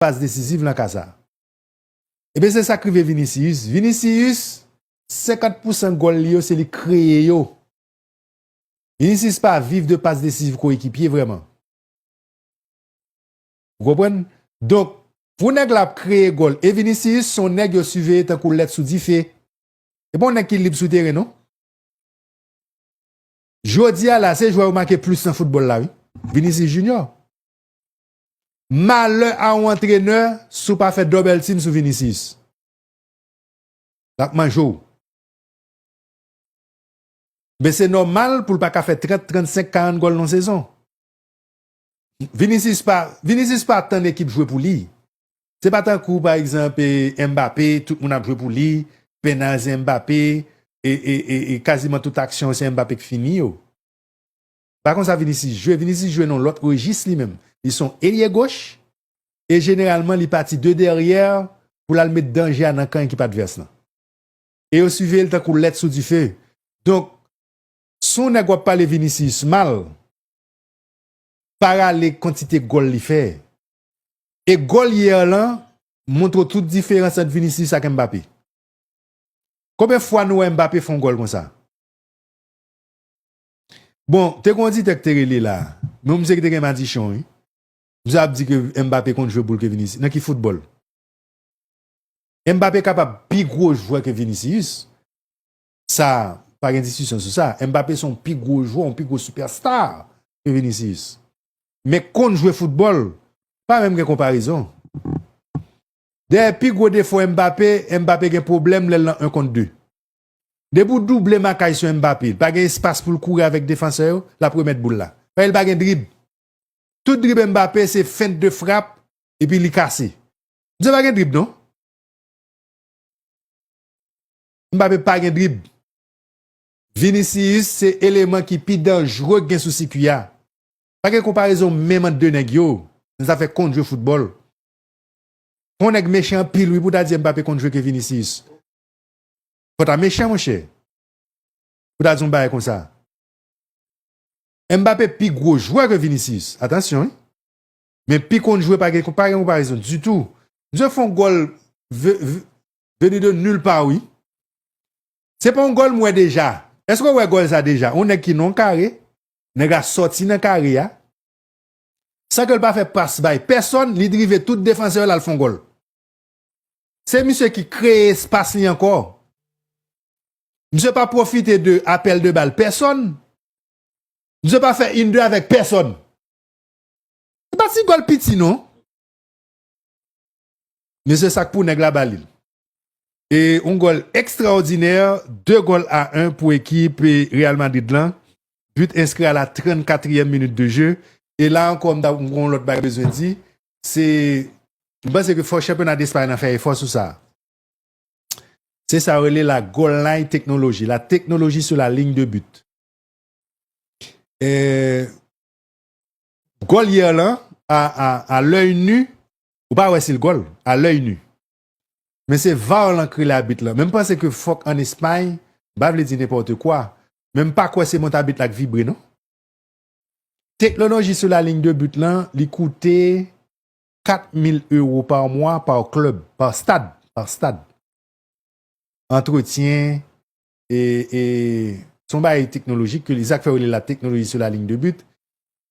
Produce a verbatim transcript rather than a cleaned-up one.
pas desiziv nan ka sa. Ebyen, se sa k rive Vinicius. Vinicius, senkant pousan gòl li yo, se li kreye yo. Vinicius pa viv de pas desiziv koyekipye vrèman. Ou konprann? Donk, pou nèg la ap kreye gòl, e Vinicius se yon nèg yo siveye tankou lèt sou dife. E pa yon nèg ki lib sou teren, non. Jodi a la, se jwè yo make plis nan foutbòl la, wi. Vinicius Junior. Malè a yon antrenè si w pa fè double team sou Vinicius. L ap manje w. Men se nòmal pou l pa ka fè trant, trannsenk, karant gòl nan sezon. Vinicius pa, Vinicius pa tann ekip jwe pou li. Se pa tankou, pa egzanp, eh, Mbappé, tout moun ap jwe pou li, pena se Mbappé, e, e, e, e kaziman tout aksyon se Mbappé k fini yo. Pa konsa Vinicius jwe. Vinicius jwe nan lòt rejis li menm. Li se yon elye goch, e jeneralman li pati de dèyè pou l al met danje a nan kan ekip advès lan. E yo siveye l tankou lèt sou dife. Donk, si yon nèg w ap pale Vinicius mal, pa rale kantite gòl li fè. E gòl yè lan montre w tout diferans ant Vinicius ak Mbappé. Konbyen fwa nou wè Mbappé fè yon gòl konsa? Bon, te gen yon oditè ki te rele la. Men yon misye ki te gen madichon, wi. Misye ap di ke Mbappé konn jwe boul ke Vinicius. Nan ki foutbòl? Mbappé kapab pi gwo jwè ke Vinicius. Sa, pa gen diskisyon sou sa. Mbappé se yon pi gwo jwè, yon pi gwo superstar ke Vinicius. Men konn jwe foutbòl, pa menm gen konparezon. Dayè, pi gwo defo Mbappé, Mbappé gen pwoblèm lè l nan en kont de. Depi w double makaj sou Mbappé, li pa gen espas pou l kouri avèk defansè yo, l ap remèt boul la. Paske li pa gen drib. Tout drib Mbappé se fent de frap, epi li kase. Misye pa gen drib, non. Mbappé pa gen drib. Vinicius se eleman ki pi danjre gen sou sikwi a. Pa gen konparezon menm ant de nèg yo, nan zafè konn jwe foutbòl. Fò nèg mechan anpil, wi, pou ta di Mbappé konn jwe ke Vinicius. Fò ta mechan, monchè. Pou ta di yon bagay konsa. Mbappé pi gwo jwè ke Vinicius. Atansyon, wi. Men pi konn jwe pa gen, pa gen konparezon ditou. Misye fè yon gòl ve- ve- venu de nulle part, wi. Se pa yon gòl m wè deja. Èske w wè gòl sa deja? Yon nèg ki nan yon kare, nèg la sòti nan kare a, san ke l pa fè pas bay pèsòn, li drive tout defansè yo, l al fè yon gòl. Se misye ki kreye espas li ankò. Misye pa pwofite de apèl de bal pèsòn. Misye pa fè in de avèk pèsòn. Se pa ti gòl piti, non. Men se sa k pou nèg la ba li l. E yon gòl ekstraòdinè, de gòl a en pou ekip, eh, Real Madrid lan. But inscrit à la trannkatriyèm minit de jeu. E la ankò, m ta, m gon lòt bagay bezwen di. Se, m panse ke fò chanpyona Despay lan fè efò sou sa. Se sa yo rele la goal line technology, la technologie sur la ligne de but. Eh, gòl yè lan, a, a, a lèy ni, ou pa wè si l gòl, a lèy ni. Men se var lan k rele abit lan. Men m panse ke fòk an Espay, m pa vle di nenpòt kwa, men m pa kwè se mont abit la k vibre, non. Technologie sur la ligne de but lan, li koute kat mil euro pa mwa, pa klèb, pa stad, pa stad. Antretyen, e, e, se yon bagay teknolojik ke li, sa k fè yo rele la technologie sur la ligne de but.